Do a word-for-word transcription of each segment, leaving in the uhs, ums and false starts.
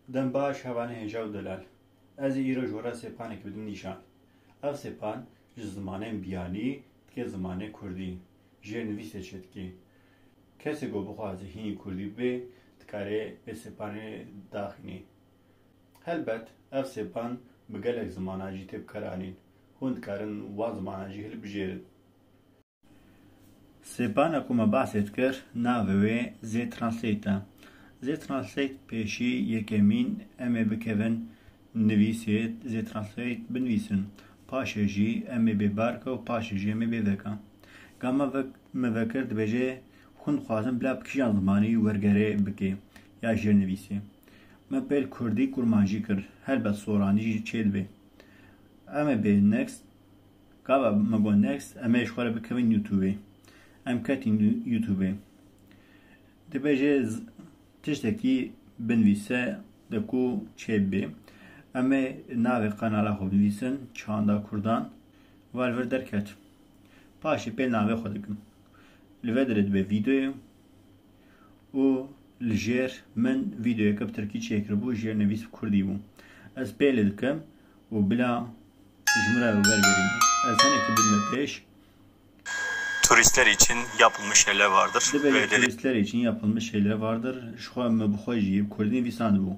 Dem baş hevalên hêja û delal. Ez ê îro ji we re sêpanek bidim nîşan. Ev sêpan ji zimanên biyanî dike zimanê kurdî. Jêrnivîsê çêdikî. Kesê ku bixwaze hînî kurdî bibê, dikare vê sêpanê daxînî. Helbet, ev sêpan bi gelek zimana jî tê bikaranîn. Hûn dikarin wan zimana jî hilbijêrin. Sêpana ku me behsê dikir, navê wê Z Translate e. Z Translate pêşî yekemîn em ê bikevin nivîsê Z Translate binivîsin. Paşê jî em ê bê barka û paşê jî em ê bê veka. Gama vek, me vekir dibêje, hûn dixwazin bila bi kîjan zimanî wergerê bikê ya jêrnivîsê. Me pêl kurdî kurmancî kir. Helbet soranî jî çêdibe. Em ê bê next. Gava me got next, em ê ji xwe re bikevin YouTube. Em ketîn You-, YouTube. Dibêje z-, tiştekî binivîse de ku çêbibê. Em ê navê qenala xwe binivîsin, Çanda Kurdan. Va li vir derket. Paşê pêl navê xwe dikim. Li vê derê dibe vîdeoyê û li jêr min vîdeoyeke bi tirkî çêkiribû, jêrnivîs bi kurdî bû. Ez pêlê dikim û bila ji min re wergerîne. Ez hinekî bidime pêş. Turistler için yapılmış şeyler vardır. Dibêje Ve dedi- turistler için yapılmış şeyler vardır. Ji xwe min bi xwe jî bi kurdî nivîsandibû.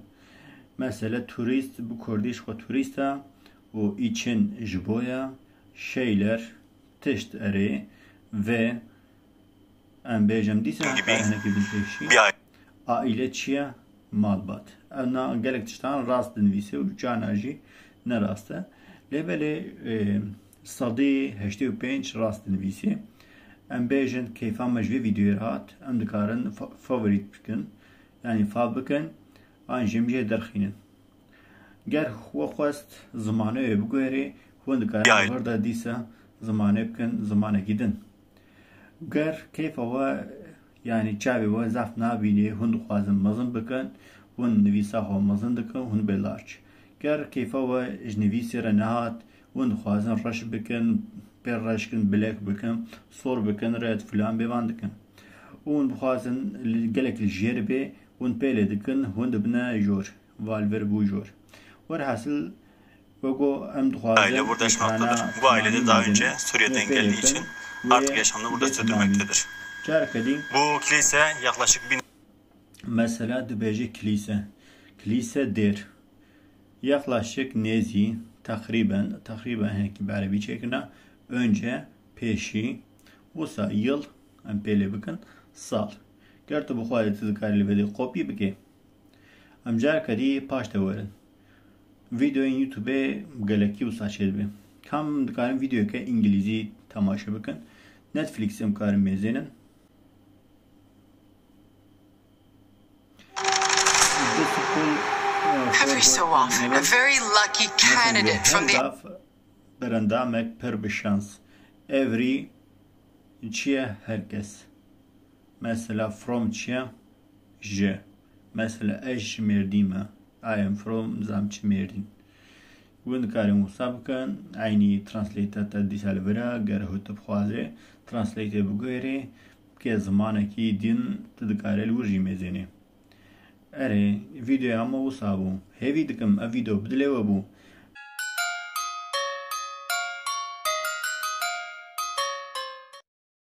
Mesela turîst bi kurdî ji xwe turîst e û için ji bo ye, şeyler tişt erê ve em bêjim dîsa Gibi. Hinekî bin pêşî. Bir aile. Aile çi ye? Malbat. Ev na gelek tiştan rast dinivîse û cana jî ne rast e. Lê belê, e, sedî heştê û pênc rast dinivîse. Em bêjin keyfa me ji vê vîdeoyê re hat, em dikarin fa-, favorit bikin. Yanî fav bikin, an jî em jê derxînin. Ger we xwest zimanê wê biguherê, hûn dikarin Yay. Li vir de dîsa zimanê bikin zimanekî din. Ger keyfa we, yanî çavê we zaf nabînê, hûn dixwazin mezin bikin, hûn nivîsa xwe mezin dikin, hûn bê large. Ger keyfa we ji nivîsê re nehat, hûn dixwazin reş bikin, pê reş kin, black bikin, sor bikin, red filan bê van dikin. Hûn dixwazin li, gelek li jêr bê, hûn pêlê dikin, hûn dibine jor. Valver Bujor. Werhasil, wego em dixwazin Aile burada yaşamaktadır. Bu ailede daha önce Suriye'den geldiği için artık yaşamını burada sürdürmektedir. Bu kilise yaklaşık bin Mesela dibêje kilîse. Kilîse dêr. Yaklaşık nêzî, teqrîben, teqrîben hinekî bi erebî çêkirine, önce, pêşî, wisa, yıl, em pêlê bikin, sal. Ger tu bixwazî tu dikarî li vê dê kopî bikê. Em careke dî paş de werin. Vîdeoyên YouTubeê gelekî wisa çêdibe. Kam dikarin vîdeoyeke îngilîzî temaşe bikin? Netflixê em karin mêzênin. Every so often, a very lucky candidate from the Her gaf berendamek pir bi şans. Every çi ye? Her kes. Mesela from çi ye? Ji. Mesela ez ji Mêrdîn me. I am from, nizam çi, Mêrdîn. Hûn dikarin wisa bikin. Eynî translate te dîsa li vir e. Ger hûn tu bixwazê translate biguherê, bike zimanekî din, tu dikarê li wir jî mêzênê. Erê, vîdeoya me wisa bû. Hêvî dikim ev vîdeo bi dilê we bû.